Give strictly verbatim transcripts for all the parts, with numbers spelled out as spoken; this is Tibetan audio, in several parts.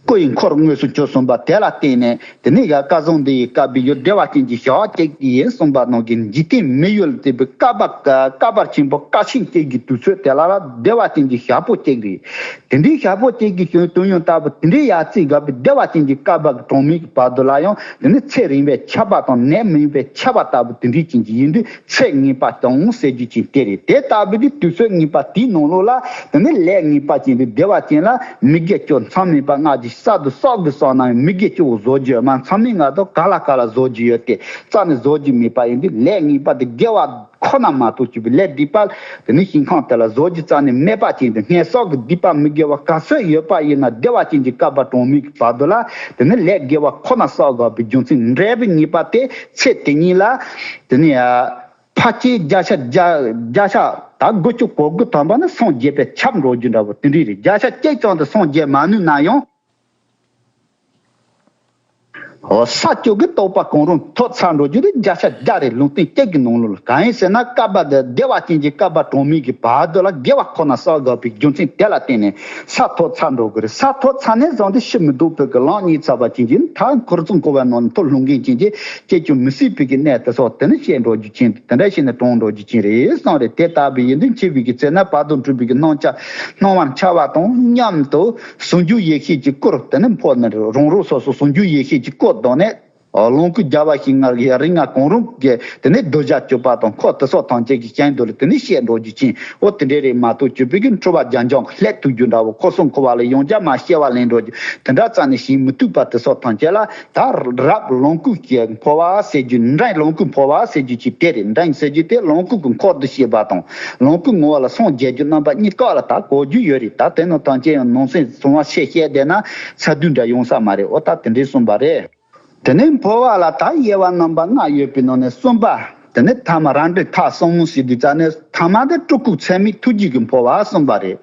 སྐུ་ཡི་འཁོར་དངོས་སུ་གྱུར་གསུངས་པ་དེ་ལ་བརྟེན་ནས། དེ་ནས་ཡང་བཀའ་བཟང་འདི་ཡི་བཀའ་པའི་ཡུལ་བདེ་བ་ཅན་གྱི་ཞག་གཅིག་ཡིན་གསུངས་པ་ནང་གི་འཇིག་རྟེན་མི་ཡུལ་དེ་བའི་བསྐལ་པ་བསྐལ་པར་ཆེན་པོ་བསྐལ་ཆེན་གཅིག་གི་དུས་ཚོད་དེ་ལ་ལ་བདེ་བ་ཅན་གྱི་ཞག་པོ་གཅིག་རེད། དེ་འདྲའི་ཞག་པོ་གཅིག་གི་དུས་ཡུན་ལྟ་བུ་དེ་འདྲའི་ཡར་རྩིས་དགོས་པའི་བདེ་བ་ཅན་གྱི་བསྐལ་པ་གི་གྲངས་མེད་ཀྱི་བར་དུ་ལ་ཡང་དེ་ནི་ཚེ་རིང་བའི་ཆད་པ་དང་ནད་མེད་པའི་ཆད་པ་ལྟ་བུ་དེ་འདྲའི་ཅན་གྱི་ཡིན་དུས། ཚེ་ངེས་པ་དང་ཟེར་རྒྱུ་ཅན་དེ་རེད། དེ་ལྟ་བུའི་དུས་ཚོད་ངེས་པ་དེའི་ནང་ལོགས་ལ་དེ་ནི་ལས་ངེས་པ་ཅན་དུ་བདེ་བ་ཅན་ལ་མི་དགེ་བཅུ་མཚམས་མེད་པ་ལྔ་གི་ས་དུ་སོགས་ཀྱི་སོགས་ན་མི་དགེ་བཅུ་བོ་བཟོ་རྒྱུ་ཡོད་མ། མཚམས་མེད་ལྔ་དུ་ག་ལ་ག་ལ་བཟོ་རྒྱུ་ཡོད་དེ་རྩ་ནས་བཟོ་རྒྱུ་མེད་པ་ཡིན་དུས། ལས་ངེས་པ་དེ་དགེ་བ་ཁོ་ན་མ་གཏོགས་གྱུར་པའི་ལས་སྒྲིབ་པ་དེ་ནི་ཞིང་ཁམས་དེ་ལ་བཟོ་རྒྱུ་རྩ་ནས་མེད་པ་ཅན་དུ། སྔོན་སོགས་ཀྱི་སྡིག་པ་མི་དགེ་བ་ག་ཚོད་ཡོད་པ་ཡིན་ན་བདེ་བ་ཅན་གྱི་བསྐལ་པ་གྲངས་མེད་ཀྱི་བར་དུ་ལ་དེ་ནི་ལས་དགེ་བ་ཁོ་ན་བསགས་དགོས་པའི་རྒྱུ་མཚན་འབྲས་བུ་ངེས་པ་དེ་ཚེ་དེ་ཉིད་ལ་དེ་ནི་ཡ། ཕལ་ཆེར་བརྒྱ་ཆ་བརྒྱ་བརྒྱ་ཆ་ད་དགུ་བཅུ་གོ་དགུ་ཐམ་པ་ནི་སངས་རྒྱས་པས་ཁྱབ་འགྲོ་རྒྱུ་འདྲ་བོ་དེ་འདྲ་རེད། བརྒྱ་ཆ་གཅིག་ཙམ་དུ་སངས་རྒྱས་མ་ནུས་ན་ཡང་། འོ་ས་བཅུ་གི་རྟོགས་པ་གང་རུང་ཐོབ་ཚར་འགྲོ་རྒྱུ་དེ་བརྒྱ་ཆ་བརྒྱ་རེད། ལུང་བསྟན་གཅིག་གི་ནང་ལོགས་ལ། གང་ཡིན་ཟེར་ན་བསྐལ་པ་འདི་བདེ་བ་ཅན་གྱི་བསྐལ་པ་གྲངས་མེད་ཀྱི་བར་དུ་ལ་དགེ་བ་ཁོ་ན་བསགས་དགོས་པའི་རྒྱུ་མཚན་དེ་ལ་བརྟེན་ནས་ས་ཐོབ་ཚར་འགྲོ་དགོས་རེད། ས་ཐོབ་ཚར་ནས་བཟུང་སྟེ་ཤི་མི་ཐུབ་པའི་གི་ལམ་རྙེད་ཚར་བ་ཅན་གྱི་མཐར་འཁོར་ཚོགས་འཁོར་བའི་ནང་ནས་ཐར་ལོང་མཁན་ཅན་གྱི་སྐྱེ་བཅུག་མི་སྲིད་པའི་གི་གནས་དེ་སོགས་དེ་ནི་བཤད་འགྲོ་རྒྱུ་ཅན་དེ་འདྲ་བྱས་ནས་གྲོངས་འགྲོ་རྒྱུ་ཅན་རེད་གསུངས་རེད། དེ་ལྟ་བུ་ཡིན་དུས་འཆི་བའི་གི་ཚེ་ན་བར་དོ་འཁྲུལ་པའི་གི་སྣང་ཆ་སྣང་བར་འཆར་བ་དང་མཉམ་དུ་ཟུང་འཇུག་ཡེ་ཤེས་ཀྱི་སྐུར་དེ་ནི་འཕོ་ནས་རང་རང་སོ་སོ་ཟུང་འཇུག་ཡེ་ཤེས་ཀྱི་སྐུ་གདོད་ནས་ལོངས་སྐུ་རྒྱལ་བ་ཞིག་ངར་གྱི་རིགས་ལྔ་གང་རུང་གི་དེ་ནི་གདུལ་བྱ་སྤྱོད་པ་དང་འཁོར་དེ་སོགས་ཐམས་ཅད་ཀྱི་སྤྱན་དུ་ལ་དེ་ནི་བཤད་འགྲོ་རྒྱུ་ཅན། འོ་དེ་འདྲའི་རིགས་མ་གཏོགས་གྱུར་པའི་གི་འཁྲུལ་པ་རྒྱ་འཇོག་ལྷད་ཐུག་རྒྱུ་འདྲ་བོ། འཁོར་གསུམ་འཁོར་བ་ལ་ཡང་བསྐྱར་མ་སྐྱེ་བ་ལེན་འགྲོ་རྒྱུ་དེ་འདྲ་རྩ་ནས་བྱེད་མི་ཐུབ་པ་དེ་སོགས་ཐམས་ཅད་ལ་ད་རབ་ལོངས་སྐུ་གི་འཕོ་བ་ཟེར་རྒྱུ། འབྲིང་ལོངས་སྐུ་འཕོ་བ་ཟེར་རྒྱུ་ཅིག་དེ་རེད། འབྲིང་ཟེར་རྒྱུ་དེ་ལོངས་སྐུ་གི་འཁོར་དུ་བཤད་པ་དང་ལོངས་སྐུ་ངོ་བོ་ལ་སངས་རྒྱས་རྒྱུ་རྣམ་པ་གཉིས་ཀ་ལ་ད་གོ་རྒྱུ་ཡོད་རེད། ད་དེ་ནི་ཐམས་ཅད་ཡང་ནང་གསེས་གསང་བ་ཆེ་བཤད་བསྡད་ན་ཚ་དུས་འདྲ་ཡོང་ས་མ་རེད། འོ་ད་དེ་འདྲའི་གསུངས་པ་རེད། དེ་ནས་འཕོ་བ་ལ་ད་དབྱེ་བ་རྣམ་པ་ལྔ་ཡོད་པའི་ནང་ནས་གསུམ་པ། དེ་ནས་ཐ་མ་རང་འདྲེན་ཐ་གསུམ་ཟེར་དུས་ཙ་ནས་ཐ་མ་དེ་སྤྲུལ་སྐུ་ཚད་མེད་ཐུགས་རྗེ་གི་འཕོ་བ་གསུངས་པ་རེད།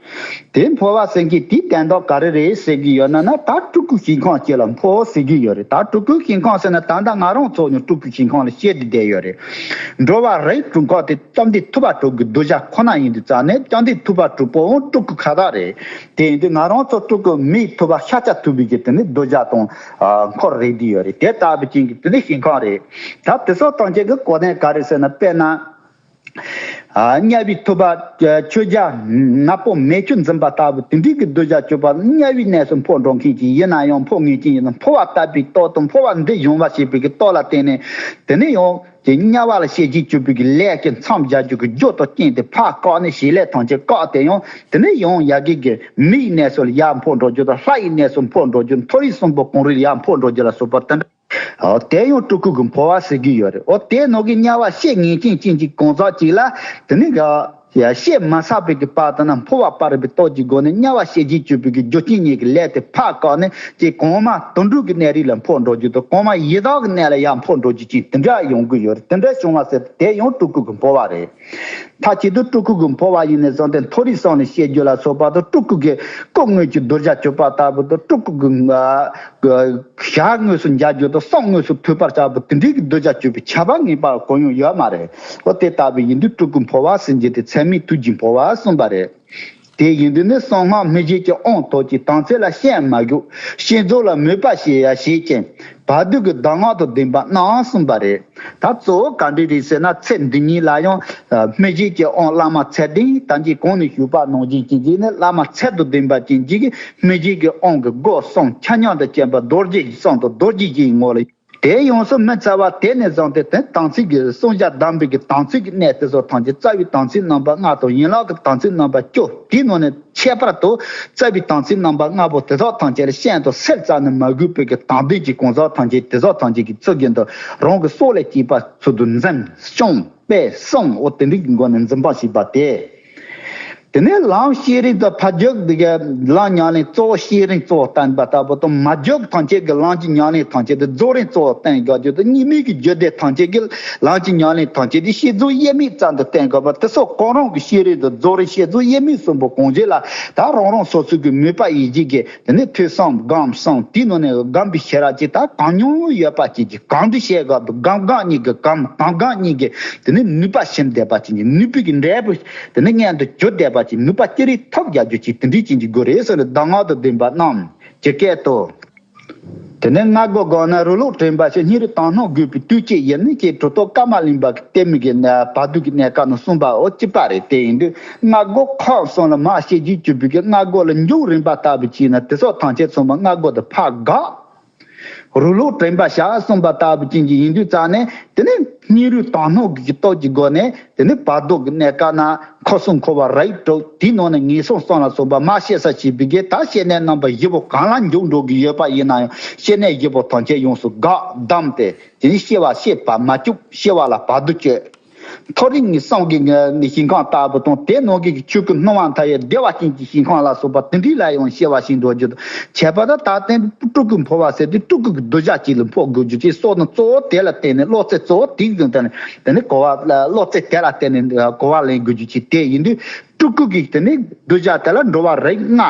དེ་འཕོ་བ་ཟེར་མཁན་དེའི་དོན་དག་ག་རེ་རེད་ཟེར་གྱི་ཡོད་ན་ན། ད་སྤྲུལ་སྐུ་ཞིང་ཁམས་ཅིག་ལ་འཕོ་ཟེར་གྱི་ཡོད་རེད། ད་སྤྲུལ་སྐུ་ཞིང་ཁམས་ཟེར་ན་ད་ལྟ་ང་རང་ཚོ་ནི་སྤྲུལ་སྐུ་ཞིང་ཁམས་ལ་བཤད་དེ་བསྡད་ཡོད་རེད། འགྲོ་བ་རིགས་དྲུག་ཁག་དེ་བཅོམ་ལྡན་ཐུབ་པ་དྲུག་གི་གདུལ་བྱ་ཁོ་ན་ཡིན་དུས་ཙ་ནས་བཅོམ་ལྡན་ཐུབ་པ་དྲུག་པོའང་སྤྲུལ་སྐུ་ཁ་དག་རེད། དེ་ཡིན་དུས་ང་རང་ཚོ་སྤྲུལ་སྐུ་མིའི་ཐུབ་པ་ཤཱཀྱ་ཐུབ་པའི་གི་དེ་ནི་གདུལ་བྱ་དང་འཁོར་རེད་དེ་ཡོད་རེད། དེ་ལྟ་བུ་ཅན་གྱི་དེ་ནི་ཞིང་ཁམས་རེད། ད་དེ་སོགས་ཐམས་ཅད་ཀྱི་གོ་གནས་ག་རེ་ཟེར་ན། དཔེར་ན། དམྱལ་བའི་ཐུབ་པ་ཆོས་རྒྱལ་ནག་པོ་མེ་ཁྱེར་འཛིན་པ་ལྟ་བུ་དེ་འདྲའི་གི་གདུལ་བྱ་སྤྱོད་པ་དམྱལ་བའི་གནས་སུ་འཕོ་འགྲོ་མཁན་ཅིག་ཡིན་ན་ཡང་། འཕོ་ངེས་ཅན་ཡིན་ན་འཕོ་བ་དད་པའི་སྟོབས་དང་འཕོ་བ་འདི་སྦྱོང་བ་བྱེད་པའི་གི་སྟོབས་ལ་བརྟེན་ནས་དེ་ནས་ཡང་། དེ་དམྱལ་བ་ལ་ཤེས་བྱའི་སྤྱོད་པའི་གི་ལས་ཀྱི་མཚམས་སྦྱར་རྒྱུ་གི་རྒྱུ་དང་རྐྱེན་དེ་ཕར་བཀག་ནས་བྱེད་ལས་ཐམས་ཅད་བཀག་སྟེ་ཡང་དེ་ནས་ཡང་ཡ་གི་གི་མིའི་གནས་སུ་ཡར་འཕོ་འགྲོ་རྒྱུ་དང་ལྷ་ཡི་གནས་སུ་འཕོ་འགྲོ་རྒྱུ། མཐོ་རིས་གསུམ་པོ་གངས་རིར་ཡར་འཕོ་འགྲོ་རྒྱུ་ལ་སོགས་པ་དེ་འདྲ། འོ་དེ་ཡང་སྤྲུལ་སྐུ་གི་འཕོ་བ་ཟེར་གྱི་ཡོད་རེད། འོ་དེ་ནང་གི་དམྱལ་བ་ཤེས་ངེས་ཅན་ཅན་གྱི་གང་ཟག་ཅིག་ལ་དེ་ནི་ག་ཡ་ཤེས་མ་ཚར་བའི་གི་བར་དུ་ན་འཕོ་བ་སྤར་བའི་སྟོབས་ཀྱི་སྒོ་ནས་དམྱལ་བ་ཤེས་བྱའི་སྤྱོད་པའི་གི་རྒྱུ་རྐྱེན་གཉིས་ཀྱི་ལས་དེ་ཕར་བཀག་ནས་ཀྱི་གོང་མ་དུད་འགྲོ་གི་གནས་རིས་ལ་འཕོ་འགྲོ་རྒྱུ་དང་གོང་མ་ཡི་དྭགས་ཀྱི་གནས་ལ་ཡར་འཕོ་འགྲོ་རྒྱུ་ཅན་དེ་འདྲ་ཡོང་གི་ཡོད་རེད། དེ་འདྲ་བྱུང་བ་ཟེར་དེ་ཡང་སྤྲུལ་སྐུ་གི་འཕོ་བ་རེད། མཐའ་གཅིག་ཏུ་སྤྲུལ་སྐུ་གི་འཕོ་བ་ཡིན་ནས་བཟུང་སྟེ་མཐོ་རིས་གསུམ་ལ་བཤད་རྒྱུ་ལ་སོགས་པ་དང་སྤྲུལ་སྐུ་གི་སྐུ་དངོས་ཀྱི་གདུལ་བྱ་སྤྱོད་པ་ལྟ་བུ་དང་སྤྲུལ་སྐུ་གི་ཞལ་དངོས་སུ་མཇལ་རྒྱུ་དང་གསུང་དངོས་སུ་ཐོས་པར་བྱ་བ་དེ་འདྲའི་གི་གདུལ་བྱ་སྤྱོད་པའི་ཁྱད་པར་ངེས་པར་གང་ཡང་ཡོད་མ་རེད། འོ་དེ་ལྟ་བུ་ཡིན་དུས་སྤྲུལ་སྐུ་འཕོ་བ་ཟེར་རྒྱུ་དེ་ཚད་མེད་ཐུགས་རྗེའི་འཕོ་བ་གསུངས་པ་རེད། དེ་ཡིན་དུས་ནི་གསང་སྔགས་སྨིན་བྱེད་ཀྱི་དབང་ཐོབ་ཀྱི་དམ་ཚིག་ལ་ཤན་མ་དགོས། བསྐྱེད་རྫོགས་ལ་མོས་པ་བྱེད་ཡ་བྱེད་ཅིང་བར་དོའི་གདམས་ངག་དང་ལྡན་པ་རྣམས་གསུངས་པ་རེད། ད་གཙོ་བོ་ག་འདྲ་རེད་ཟེར་ན་ཚེ་འདི་ཉིད་ལ་ཡང་སྨིན་བྱེད་ཀྱི་དབང་བླ་མ་ཚད་ལྡན་ད་གིན་གོང་ནས་ཞུས་པ་ནང་བཞིན་ཅན་གྱི་ནི་བླ་མ་ཚད་དང་ལྡན་པ་ཅན་གྱི་སྨིན་བྱེད་ཀྱི་དབང་གི་སྒོ་གསུམ་ཆ་མཉམ་དུ་བཅས་པ་རྡོ་རྗེ་གསུམ་དང་རྡོ་རྗེ་བཞིའི་ངོ་ལ། དེ་ཡོངས་སུ་སྨིན་ཚར་བ་དེ་ནས་བཟུང་སྟེ་དེ་དམ་ཚིག་གི་བསྲུང་བྱ་གདམས་པའི་གི་དམ་ཚིག་གི་གནད་དེ་ཚོ་ཐམས་ཅད་རྩ་བའི་དམ་ཚིག་རྣམ་པ་ལྔ་དང་ཡན་ལག་གི་དམ་ཚིག་རྣམ་པ་བཅུ་དེའི་ནང་ནས་ཁྱད་པར་དུ་རྩ་བའི་དམ་ཚིག་རྣམ་པ་ལྔ་པོ་དེ་དག་ཐམས་ཅད་ལ་ཤན་དང་སེལ་རྩ་ནས་མ་གོས་པའི་གི་དམ་ལྡན་གྱི་གང་ཟག་ཐམས་ཅད་དེ་དག་ཐམས་ཅད་ཀྱི་ཚུལ་བཞིན་དུ་རང་གི་སྲོག་ལས་གཅེས་པ་ཚུལ་དུ་འཛིན་སྐྱོང་སྤེལ་གསུམ་འོ་དེ་འདྲའི་གི་སྒོ་ནས་འཛིན་པ་ཞིག་པ་སྟེ། དེ་ནས་ལམ་བསྐྱེད་རིམ་དང་ཕར་རྒྱུག་འདི་ག་ལམ་ཉམས་ལེན་གཙོ་བོ་བསྐྱེད་རིམ་གཙོ་བོ་བསྟན་པ་ལྟ་བུ་དང་མར་རྒྱུག་ཐམས་ཅད་ཀྱི་ལམ་གྱི་ཉམས་ལེན་ཐམས་ཅད་དེ་རྫོགས་རིམ་གཙོ་བོ་བསྟན་དགོས་རྒྱུ་དང་གཉིས་མེད་ཀྱི་རྒྱུད་སྡེ་ཐམས་ཅད་ཀྱི་ལམ་གྱི་ཉམས་ལེན་ཐམས་ཅད་དེ་བསྐྱེད་རྫོགས་དབྱེར་མེད་ཙམ་དུ་བསྟན་དགོས་པ་དེ་སོགས་གང་རུང་གི་བསྐྱེད་རིམ་དང་རྫོགས་རིམ་བསྐྱེད་རྫོགས་དབྱེར་མེད་གསུམ་པོ་གང་ཅི་ལ་ད་རང་རང་སོ་སོ་གི་མོས་པ་ཡིད་བྱེད་ཀྱི་དེ་ནས་ཐོས་བསམ་སྒོམ་གསུམ་དེའི་ནང་ནས་སྒོམ་པའི་ཤེས་རབ་ཀྱིས་ད་གང་མྱོང་ཡོད་པ་ཅིག་གིས་གང་འདྲ་བྱེད་དགོས་པ་སྒོམ་སྒོམ་གཉིས་ཀྱི་སྒོམ་སྒོམ་སྒོམ་གཉིས་ཀྱི་དེ་ནས་ནུས་པ་ཞིམ་བསྡད་པ་ཅིག་གིས་ནུས་པའི་གི་འབྲས་བུ། དེ་ནི་མངོན་དུ་གྱུར་བསྡད་པ་ཅིག་ནུས་པ་ཅི་རིགས་ཐོབ་རྒྱག་རྒྱུ་ཅིག་དེ་འདྲའི་ཅན་གྱི་དགོས་རེད་ཟེར་ནས་གདམས་ངག་དང་ལྡན་པ་རྣམས་ ཇི་སྐད་དུ། དེ་ནས་སྔགས་སྒོ་སྒོ་ན་རུ་ལུགས་དྲན་པ་ཞེས། སྙིང་རུས་དང་སྣང་དགོས་པའི་དུས་གཅིག་ཡིན་ནི་ཅེས་གྲུབ་ཐོབ་ཀ་མ་ལིང་པ་གི་གཏེར་མའི་གི་བར་དོ་གི་གནད་ཀ་ནང་གསུངས་པའོ། གཅིག་པ་རེད། དེ་ཡིན་དུས་སྔགས་སྒོ་ཁག་གསུམ་ལ་མར་བཤད་རྒྱུ་གྱུར་པའི་གི་སྔགས་སྒོ་ལ་མཇུག་རིམ་པ་ལྟ་བུ་བྱས་ན་དེ་སོགས་ཐམས་ཅད་ཚང་མ་སྔགས་སྒོ་དང་ཕར་དགག་རུ་ལུགས་དྲན་པ་བྱ་གསུངས་པ་ལྟ་བུ་ཅན་གྱི་ཡིན་དུས་ཙང་ནས། དེ་ནས་སྙིང་རུས་དང་སྣང་གི་སྟོབས་ཀྱི་སྒོ་ནས། དེ་ནས་བར་དོ་གི་གནད་ཀ་ན་འཁོར་གསུམ་འཁོར་བ་རིགས་དྲུག་དེའི་ནང་ནས་ངན་སོང་གསུམ་ལ་སོགས་པ་མར་བཤད་ས་བྱས་པའི་གི་ད་བཤད་གནས་རྣམ་པ་བཞི་པོ་གང་ལ་འཇུག་འགྲོ་གི་ཡོད་པ་ཡིན་ན་ཡང་། བཤད་གནས་བཞི་པོ་ཐམས་ཅད་ཡོངས་སུ་དགག་བསྡམས་ཏེ། དེ་ནས་སྐྱེ་བ་བཤད་པ་མ་བཅུག་སྐྱེ་བ་ལ་བར་དོ་གཅོད། མཐོ་རིས་ཀྱི་གསུང་གི་ཞིང་ཁམས་ལྟ་བུ་དང་། དེ་ནང་གི་ཆོས་སྐུ་སྣང་བ་མཐའ་ཡས་བདེ་བ་ཅན་གྱི་ཞིང་ཁམས་ལ་སོགས་པ་དེ་འདྲ་ལ་ཡང་སྐྱེ་བ་ཞིག་འགྲོ་རྒྱུ་དང་། ཁྱད་པར་དུ་ད་ལྟའི་སྤྲུལ་སྐུ་འཕོ་བ་ཟེར་དུས་སྤྲུལ་སྐུ་གི་གདུལ་བྱ་གཅིག་ལ་འཕོ་དགོས་རྒྱུ་ཅིག་སོགས་དང་། གཙོ་བོ་དེ་ལ་བརྟེན་ནས། བློ་རྩེ་གཙོ་བོ་དེ་ལ་བརྟེན་ནས། དེ་ནས་གོ་བ་བློ་རྩེ་དེ་ལ་བརྟེན་ནས་གོ་བ་ལེན་དགོས་རྒྱུ་ཅིག་དེ་ཡིན་དུས། སྤྲུལ་སྐུ་གི་དེ་ནས་གདུལ་བྱ་དེ་ལ་འགྲོ་བ་རིགས་ལྔ་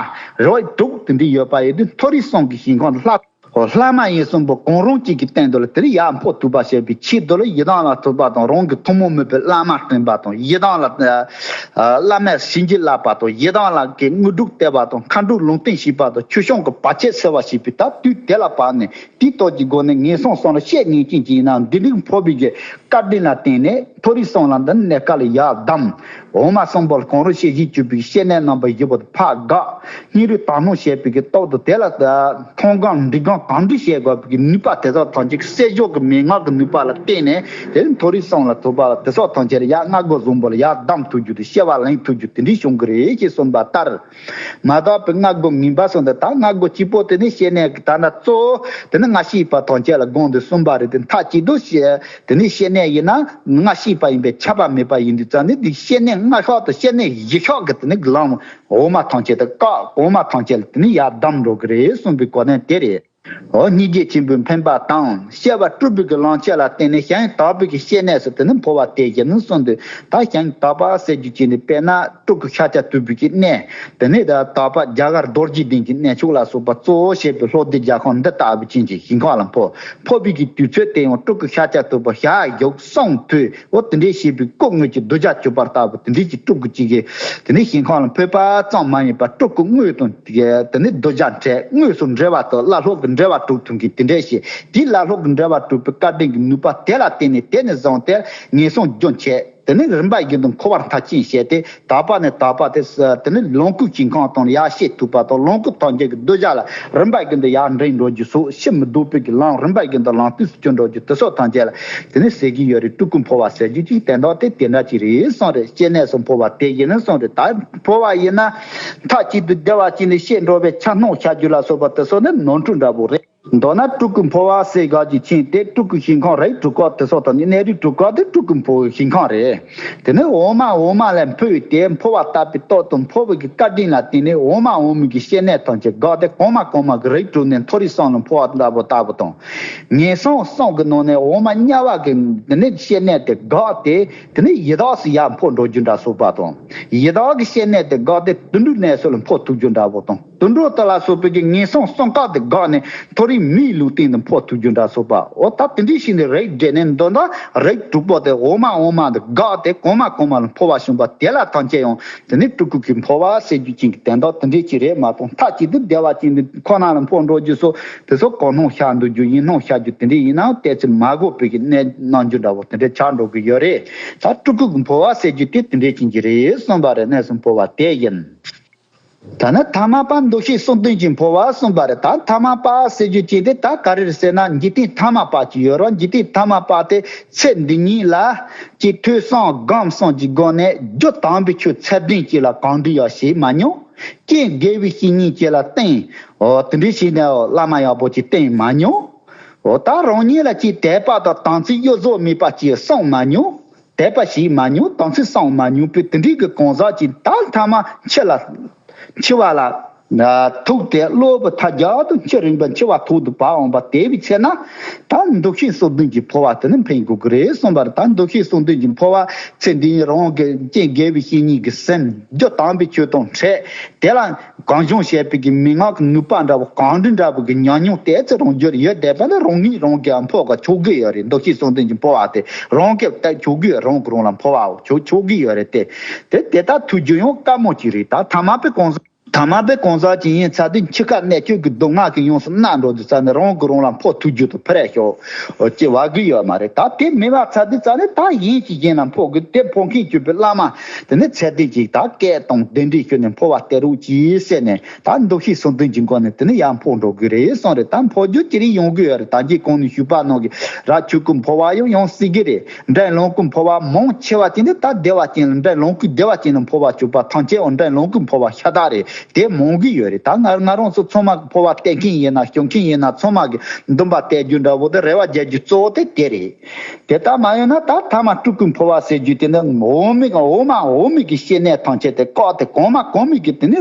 རིགས་དྲུག་དེ་འདྲ་ཡོད་པ་ཡིན་དུས། མཐོ་རིས་གསུང་གི་ཞིང་ཁམས་ལྷ། ཨོ། ལྷ་མ་ཡིན་གསུམ་པོ་གང་རུང་གཅིག་གི་སྟེང་དུ་ལ་དེར་ཡར་འཕོ་ཐུབ་པ་བྱེད་པའི་ཆེད་དུ་ལ་ཡི་དམ་ལ་ཐུག་པ་དང་། རང་གི་ཐུན་མོང་མོས་པའི་བླ་མ་བསྟེན་པ་དང་། ཡི་དམ་ལ་ཨ་བླ་མས་བྱིན་གྱིས་བརླབས་པ་དང་། ཡི་དམ་ལ་གི་དངོས་གྲུབ་སྟེར་བ་དང་། མཁའ་འགྲོས་ལུང་བསྟན་བྱས་པ་དང་། ཆོས་སྐྱོང་གི་བར་ཆད་སེལ་བ་བྱེད་པའི་ད་དུས་དེ་ལ་བབ་ནས། དེའི་སྟོབས་ཀྱི་སྒོ་ནས་ངན་སོང་གསུམ་ལ་བཤད་ཉན་མཁན་ཅིག་ཡིན་ན། འདི་འདྲའི་འཕོ་བའི་གི་བཀའ་དྲིན་ལ་བརྟེན་ནས། མཐོ་རིས་གསུམ་ལ་འདི་གནད་ཀ་ལ་ཡར་བསྡམས། འོག་མ་གསུམ་པོ་ལ་གང་རུང་བཤད་བཞིན་གྱུར་པའི་བཤད་གནས་རྣམ་པ་བཞི་པོ་དེ་ཕར་དགག་སྙིང་རུས་དག་སྣང་བྱེད་པའི་གི་སྟོབས་དང་། དེ་ལ་མཐོང་སྒོམ་འབྲི་སྒོམ་གང་འདྲ་བྱེད་དགོས་པའི་གི་ནུས་པ་དེ་དག་ཐམས་ཅད་ཀྱི་བསལ་བཞག་གི་མན་ངག་གི་ནུས་པ་ལ་བརྟེན་ནས། དེ་མཐོ་རིས་གསུམ་ལ་ཐུག་པ་ལ་དེ་སོགས་ཐམས་ཅད་ལ་ཡར་སྔགས་སྒོ་བཟང་པོ་ལ་ཡར་བསྡམས་ཐུབ་རྒྱུ་དང་། བྱ་བ་ལེན་ཐུབ་རྒྱུ་དེ་འདྲ་བྱུང་གི་རེད་ཅེས་གསུངས་པ་ལྟར། མ་དག་པའི་སྔགས་སྒོ་ངན་པ་གསུམ་དེ། ད་སྔགས་སྒོ་གཅིག་པོ་དེ་ནི་བཤད་གནས་ཀྱི་ད་ན་གཙོ་བོ་དེ་ནི་སྔ་ཕྱི་བར་ཐམས་ཅད་ལ་སྒོམ་དུ་གསུངས་པ་རེད་དེ། མཐའ་གཅིག་ཏུ་བཤད་དེ་ནི་བཤད་གནས་ཡིན་ན་སྔ་ཕྱི་བར་ཡིན་པས་ཁྱབ་པ་མེད་པ་ཡིན་དུས་ཙང་ནི། འདི་བཤད་གནས་སྔ་ཕྱི་དང་བཤད་གནས་ཕྱི་ཕྱོགས་ཀྱི་དེ་ནི་ལམ་འོག་མ་ཐམས་ཅད་དེ། བཀག་འོག་མ་ཐམས་ཅད་ལ་དེ་ནི་ཡར་བསྡམས་འགྲོ་གི་རེད་གསུངས་པའི་གོ་དོན་དེ་རེད། འོ། སྙིང་རྗེ་ཆེན་པོས་འཕེན་པ་དང་། སྐྱེ་བ་སྤྲུལ་པའི་གི་ལམ་ཁྱེར་ལ་བརྟེན་ནས་ཞིང་དག་པའི་གི་བཤད་གནས་སུ་དེ་ནི་འཕོ་བ་དེ་བཞིན་གསུངས་དུས། ད་ཞིང་དག་པ་ཟེར་རྒྱུ་ཅིག་ནི། དཔེར་ན་སྤྲུལ་སྐུ་ཤཱཀྱ་ཐུབ་པའི་གི་གནས། དེ་ནས་ད་དག་པ་རྒྱ་གར་རྡོ་རྗེ་གདན་གྱི་གནས་མཆོག་ལ་སོགས་པ་གཙོ་བོ་བྱས་པའི་ལྷོ་ལྡན་རྒྱལ་ཁམས་འདི་ལྟ་བུ་ཅན་གྱི་ཞིང་ཁམས་ལ་འཕོ། འཕོ་བའི་གི་དུས་ཚོད་དེ་ཡང་སྤྲུལ་སྐུ་ཤཱཀྱ་ཐུབ་པ་ཞལ་བཞུགས་གསུང་ཐོས། འོ། དེ་འདྲའི་བྱས་པའི་སྐུ་དངོས་ཀྱི་གདུལ་བྱ་གྱུར་པ་ལྟ་བུ་དེ་འདྲའི་གི་སྤྲུལ་སྐུ་གཅིག་གིས་དེ་ནི་ཞིང་ཁམས་ལ་འཕོས་པ་ཙམ་མ་ཡིན་པར། སྤྲུལ་སྐུ་དངོས་དང་དེ་ནི་གདུལ་བྱ་འཕྲད་དངོས་སུ་འབྲེལ་བ་དང་། བླ་སློབ་ཀྱི་འབྲེལ་བ་གྲུབ་ཐུབ་མཁན་དེ་འདྲ་ཞིག་དེའི་བླ་སློབ་ཀྱི་འབྲེལ་བ་གྲུབ་པའི་བཀའ་དྲིན་གྱི་ནུས་པ་དེ་ལ་བརྟེན་ནས། དེ་ནས་བཟུང་སྟེ་ངན་སོང་རྒྱུན་ཆད། དེ་ནས་རིམ་པ་བཞིན་དུ་འཁོར་བར་མཐར་ཕྱིན་བྱས་ཏེ། དག་པ་ནས་དག་པ་དེ། དེ་ནས་ལོངས་སྐུའི་ཞིང་ཁམས་དང་ཡར་སྐྱེ་ཐུབ་པ་དང་། ལོངས་སྐུ་ཐམས་ཅད་ཀྱི་གདུལ་བྱ་ལ་རིམ་པ་བཞིན་དུ་ཡར་འདྲེན་འགྲོ་རྒྱུ་སོགས། ཕྱིར་མི་ལྡོག་པའི་གི་ལམ་རིམ་པ་བཞིན་དུ་ལམ་དུས་སུ་བྱོན་འགྲོ་རྒྱུ་དེ་སོགས་ཐམས་ཅད་ལ་དེ་ནས་ཟེར་གྱི་ཡོད་རེད། སྤྲུལ་སྐུ་འཕོ་བ་ཟེར་རྒྱུ་ཅིག་དོན་དག་དེ་དེ་འདྲ་ཅིག་རེད་གསུངས་རེད། བཤད་གནས་སུ་འཕོ་བ་དེ་བཞིན་གསུངས་རེད། ད་འཕོ་བ་ཡིན་ན་མཐའ་གཅིག་ཏུ་བདེ་བ་ཅན་ལ་བཤད་འགྲོ་བའི་ཆ་སྣང་བྱ་རྒྱུ་ལ་སོགས་པ་དེ་སོགས་ནི་ནོར་འཁྲུལ་འདྲ་པོ་རེད། མདོར་ན་སྤྲུལ་སྐུ་འཕོ་བ་ཟེར་ག་གི་ཆེན་དེ། སྤྲུལ་སྐུ་ཞིང་ཁམས་རིགས་དྲུག་པ་དེ་སོགས་དང་། གནས་རིས་དྲུག་པ་དེ་སྤྲུལ་སྐུ་འཕོ་བའི་ཞིང་ཁམས་རེད། དེ་ནས་འོག་མ་འོག་མ་ལ་འཕོས་ཏེ། འཕོ་བ་དག་པའི་སྟོབས་དང་འཕོ་བའི་གི་བཀའ་དྲིན་ལ་བརྟེན་ནས། འོག་མ་འོག་མའི་གི་བཤད་གནས་ཐམས་ཅད་དགག་སྟེ། གོང་མ་གོང་མ་གི་རིགས་དྲུག་ནས་མཐོ་རིས་གསུམ་ལ་འཕོ་བ་འདྲ་པོ་ལྟ་བུ་དང་། ངན་སོང་གསུམ་གི་ནང་ནས་འོག་མ་དམྱལ་བ་གི་དེ་ནས་བཤད་གནས་དེ་དགག་སྟེ། དེ་ནས་ཡི་དྭགས་སུ་ཡར་འཕོ་འགྲོ་རྒྱུ་འདྲ་སོགས་པ་དང་། ཡི་དྭགས་ཀྱི་བཤད་གནས་དེ་དགག་སྟེ་དུད་འགྲོའི་གནས་སུ་ལ་འཕོ་ཐུབ་རྒྱུ་འདྲ་པོ་དང་། དུད་འགྲོ་དེ་ལ་སོགས་པའི་གི་ངན་སོང་གསུམ་ཀ་དེ་དགག་ནས་མཐོ་རིས་མིའི་ལུས་རྟེན་དུ་འཕོ་ཐུབ་རྒྱུ་འདྲ་སོགས་པ། འོ། ད་དེ་འདྲའི་ཞིག་ནས་རིགས་བསྒྲེས་ནས། མདོར་ན་རིགས་དྲུག་པོ་དེ་འོག་མ་འོག་མ་དེ་དགག་སྟེ། གོང་མ་གོང་མ་ལ་འཕོ་བ་བྱུང་བ་དེ་ལ་ཐམས་ཅད་ཡང་དེ་ནི་སྤྲུལ་སྐུ་གི་འཕོ་བ་ཟེར་རྒྱུ་ཅན་གྱི་དོན་དག་དེ་འདྲའི་ཅིག་རེད་མ་གཏོགས། མཐའ་གཅིག་ཏུ་བདེ་བ་ཅན་དེ་ཁོ་ན་ལ་འཕོ་འགྲོ་རྒྱུ་སོགས་དེ་ཚོ་གོ་སྣང་བྱ་འདུག་རྒྱུ། ཡིད་སྣང་བྱ་རྒྱུ་དེ་འདྲའི་ཡིན་ནའང་ཏོག་ཙམ་མ་དགོས་པའི་གི་གནས་རྣམ་འགྱུར་འདྲ་པོ་དེ་འདྲ་ཆགས་འགྲོ་གི་ཡོད་རེད། ད་སྤྲུལ་སྐུ་གི་འཕོ་བ་ཟེར་རྒྱུ་དེ་དེ་འདྲའི་ཅན་གྱི་རེད་གསུངས་པ་རེད། གནས་སུ་འཕོ་བ་དེ་ཡིན། ད་ནི་ཐ་མལ་པ་འདུ་ཤེས་གསུམ་ལྡན་གྱི་འཕོ་བ་གསུངས་པ་རེད། ད་ཐ་མལ་པ་ཟེར་རྒྱུ་ཅན་དེ་ད་ག་རེ་རེད་ཟེར་ན། འཇིག་རྟེན་ཐ་མལ་པ་ཅིག་ཡོད་རེད། འཇིག་རྟེན་ཐ་མལ་པ་དེ་ཚེ་འདི་ཉིད་ལ་ཅིག་ཐོས་བསམ་སྒོམ་གསུམ་གྱི་སྒོ་ནས་རྒྱུ་དམ་པའི་ཆོས་ཚད་ལྡན་ཅིག་ལ་གང་འདྲ་ཡང་བྱེད་མ་མྱོང་། རྐྱེན་དགེ་བའི་བཤེས་གཉེན་ཅིག་ལ་བསྟེན། འོ། དེ་འདྲ་བྱས་ནས་བླ་མ་ཡག་པོ་ཅིག་བསྟེན་མ་མྱོང་། འོ། ད་རང་ཉིད་ལ་ཅིག་དད་པ་དང་དམ་ཚིག་གཡོ་ཟོལ་མེད་པ་ཅིག་བསྲུང་མ་མྱོང་། དད་པ་བྱེད་མ་མྱོང་། དམ་ཚིག་བསྲུང་མ་མྱོང་པའི་དེ་འདྲའི་གི་གང་ཟག་ཅིག་ད་ཐ་མ་འཆི་ལ། འཆི་བ་ལ་ཐུག་སྟེ་གློ་བུར་ཐལ་རྒྱག་ཏུ་འཆི་རན་པ། འཆི་བ་ཐོག་ཏུ་བབས་འོང་པ་དེ་བའི་ཚེ་ན། ད་འདུ་ཤེས་གསུམ་ལྡན་གྱི་འཕོ་བ་དེ་ནི་འཕེན་དགོས་ཀྱི་རེད་གསུངས་པ་རེད། ད་འདུ་ཤེས་གསུམ་ལྡན་གྱི་འཕོ་བ་ཚེ་འདི་ཉིད་རང་གི་རྐྱེན་དགེ་བའི་བཤེས་གཉེན་གྱིས་ཟིན། རྒྱུ་དམ་པའི་ཆོས་དང་འཕྲད། དེ་ལ་གང་བྱུང་བྱས་པའི་གི་མན་ངག་གི་ནུས་པ་འདྲ་བོ་གང་འདྲ་འདྲ་བོ་གི་ཉམས་མྱོང་དེ་ཚེ་རང་རྒྱུད་ཡོད་བསྡད་པ་ན། རང་ཉིད་རང་གིས་འཕོ་ག་ཆོག་གི་ཡོད་རེད། འདུ་ཤེས་གསུམ་ལྡན་གྱི་འཕོ་བ་དེ་རང་གིས་བལྟ་ཆོག་གི་ཡོད། རང་གིས་རང་ལ་འཕོ་བ་ཆོག་ཆོག་གི་ཡོད་རེད་དེ། དེ་དེ་ལྟར་ཐུག་རྒྱུ་ཡང་དཀའ་མོ་ཅིག་རེད། ད་ཐ་མལ་པའི་གང་ཟག་ཐ་མ་དེ་གང་ཟག་ཅིག་ཡིན་ཚར་དུས་འཆི་ཁ་གནད་གཅོད་ཀྱི་སྡུག་བསྔལ་གྱིས་ཡོངས་སུ་མནར་འགྲོ་དུས་ཙ་ནས་རང་གིས་རང་ལ་འཕོ་ཐུབ་རྒྱུ་དང་ཕར་ཞོག་ཅེས་བ་གི་ཡོད་མ་རེད། ད་དེ་མེད་པ་ཚར་དུས་ཙ་ནས་ད་གཞན་གྱིས་གཞན་ལ་འཕོ་དགོས། དེ་འཕོ་མཁན་གྱུར་པའི་བླ་མ་དེ་ནས་ཚད་ལྡན་ཅིག་ད་སྐད་དང་གདན་འདྲེན་ཞུས་ནས་འཕོ་བ་སྟེར་རོགས་གྱིས་ཟེར་ནས། ད་འདུ་ཤེས་གསུམ་ལྡན་གྱི་སྒོ་ནས་དེ་ནས་ཡར་འཕོ་འགྲོ་དགོས་རེད་གསུངས་རེད། ད་འཕོ་རྒྱུ་ཅི་རིགས་ཡོང་གི་ཡོད་རེད། ད་གིན་གོང་ནས་ཞུས་པ་ནང་གི་རབ་ཆོས་སྐུའི་འཕོ་བ་ཡང་ཡང་སྲིད་ཀྱི་རེད། འདྲེན་ལམ་གྱི་འཕོ་བ་མང་ཆེ་བ་དེ་ནི་ད་བདེ་བ་ཅན་ལ། འདྲེན་ལམ་གྱི་བདེ་བ་ཅན་ལ་འཕོ་བ་བཅུག་པ་ཐམས་ཅད་འོ་འདྲེན་ལམ་གྱི་འཕོ་བ་ཤ་སྟག་རེད། དེ་མང་གི་ཡོད་རེད། ད་ང་ང་རང་ཚོ་ཚང་མ་འཕོ་བ་སྟེར་མཁན་ཡིན་ན་སྐྱོང་མཁན་ཡིན་ན་ཚང་མ་གི་འདུན་པ་གཏད་རྒྱུ་འདྲ་བོ་དེ་རེ་བ་རྒྱག་རྒྱུ་གཙོ་བོ་དེ་དེ་རེད། དེ་ལྟར་མ་ཡོང་ན་ད་ཐ་མ་སྤྲུལ་སྐུའི་འཕོ་བ་ཟེར་རྒྱུ་དེ་ནི་འོག་མིན་འོག་མ་འོག་མིན་གྱི་སྐྱེ་གནས་ཐམས་ཅད་དེ་བཀག་སྟེ་གོང་མ་གོང་མིན་གྱི་དེ་ནི་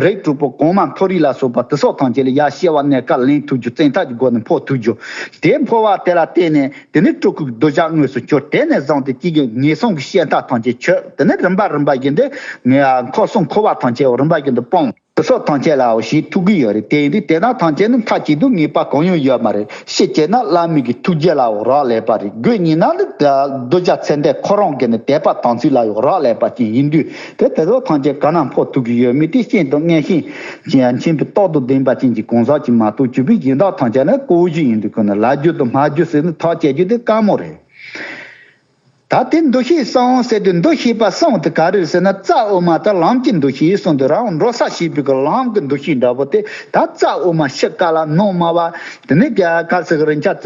རིགས་དྲུག་པོ་གོང་མ་མཐོ་རིས་ལ་སོགས་པ་དེ་སོགས་ཐམས་ཅད་ལ་ཡར་སྐྱེ་བ་གནས་སྐབས་ལེན་ཐུབ་རྒྱུ། བཙན་ཐབས་ཀྱི་སྒོ་ནས་འཕོ་ཐུབ་རྒྱུ། དེ་འཕོ་བ་དེ་ལ་བརྟེན་ནས་དེ་ནི་སྤྲུལ་སྐུའི་གདུལ་བྱ་དངོས་སུ་གྱུར། དེ་ནས་བཟུང་སྟེ་གཅིག་གིས་ངན་སོང་གི་བཤད་མཐའ་ཐམས་ཅད་ཆོད། དེ་ནི་རིམ་པ་རིམ་པ་བཞིན་དུ་ངས་འཁོར་གསུམ་འཁོར་བ་ཐམས་ཅད་རིམ་པ་བཞིན་དུ་སྤོང་། དེ་སོགས་ཐམས་ཅད་ལའོ་ཞེས་ཐུགས་ཀྱི་ཡོད་རེད། དེ་ཡིན་དུས་དེ་དག་ཐམས་ཅད་ནི་མཐའ་གཅིག་ཏུ་ངེས་པ་གང་ཡང་ཡོད་མ་རེད། ཤེས་བྱས་ན་བླ་མའི་གི་ཐུགས་རྗེ་ལའོ་རག་ལས་པ་རེད། དགོས་ཉིད་ན་ནི་གདུལ་བྱ་ཚེ་འདས་ཁོ་རང་གི་ནི་དད་པ་དམ་ཚིག་ལ་ཡང་རག་ལས་པ་ཅན་ཡིན་དུས། དེ་དེ་ཚོ་ཐམས་ཅད་ག་ན་འཕོ་ཐུབ་ཀྱི་ཡོད་མེད་དེ་རྐྱེན་དང་མངོན་ཤེས་ཀྱིས་མཁྱེན་པའི་རྟོགས་དང་ལྡན་པ་ཅན་གྱི་གང་ཟག་ཅིག་མ་གཏོགས་གྱུར་པའི་གཞན་དག་ཐམས་ཅད་ནི་ཀོ་བཞི་ཡིན་དུས་ཁོ་ན་ལབ་རྒྱུ་དང་སྨྲ་རྒྱུ་ཟེར་ནི་ཐག་བཅད་རྒྱུ་དེ་དཀའ་མོ་རེད། ད་དེ་འདུ་ཤེས་གསུམ་ཟེར་དུས་འདུ་ཤེས་པ་གསུམ་དེ་ག་རེ་རེད་ཟེར་ན། རྩ་དབུ་མ་དེ་ལམ་གྱི་འདུ་ཤེས་གསུམ་དེ་རང་འགྲོ་ས་ཞེས་པའི་གི་ལམ་གྱི་འདུ་ཤེས་འདྲ་པོ་དེ། ད་རྩ་དབུ་མ་ཕྱི་དཀར་ལ་ནང་དམར་བ། དེ་ནས་ག་རེ་ཟེར་གི་རེད། ཕྱག་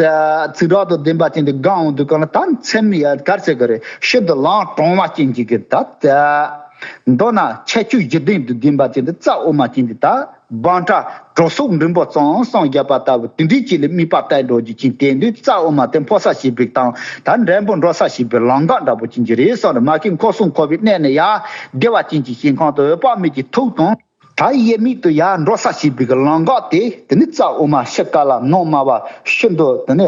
ཚིག་གྲོགས་དང་ལྡན་པ་ཅན་དེ་སྒང་འོང་དུས་གང་ལ་ད་མཚན་མི་ཡ་ག་རེ་ཟེར་གི་རེད། ཤིན་ཏུ་ལམ་དྲང་བ་ཅན་གྱི་གི་ད་ད། མདོར་ན་ཁྱད་ཆོས་བཞི་ལྡན་དུ་ལྡན་པ་ཅན་དེ་རྩ་དབུ་མ་ཅན་དེ་ད། སྦྲང་ཁྲ་གྲོ་སོག་འགྲེང་བུ་གཙང་གསུམ་བརྒྱབ་པ་ལྟ་བུ་དེ་འདྲའི་ཅིག་ལ་དམིགས་པ་གཏད་འགྲོ་རྒྱུ་ཅན་དེ་འདུས། རྩ་དབུ་མ་དེ་འཕོ་ས་ཞེས་པའི་དང་ད་འབྲས་བུ་འགྲོ་ས་ཞེས་པའི་ལམ་འགག་འདྲ་པོ་ཅན་གྱི་རེད་གསུངས་རེད། མ་གི་འཁོར་གསུམ་འཁོར་བའི་གནས་ནས་ཡར་བདེ་བ་ཅན་གྱི་ཞིང་ཁམས་དང་འོད་དཔག་མེད་ཀྱི་ཐུགས་དང་ད་དབྱེར་མེད་དུ་ཡར་འགྲོ་ས་ཞེས་པའི་ལམ་འགག་དེ། དེ་ནི་རྩ་དབུ་མ་ཕྱི་དཀར་ལ་ནང་དམར་བ་ཤིན་ཏུ་དེ་ནི་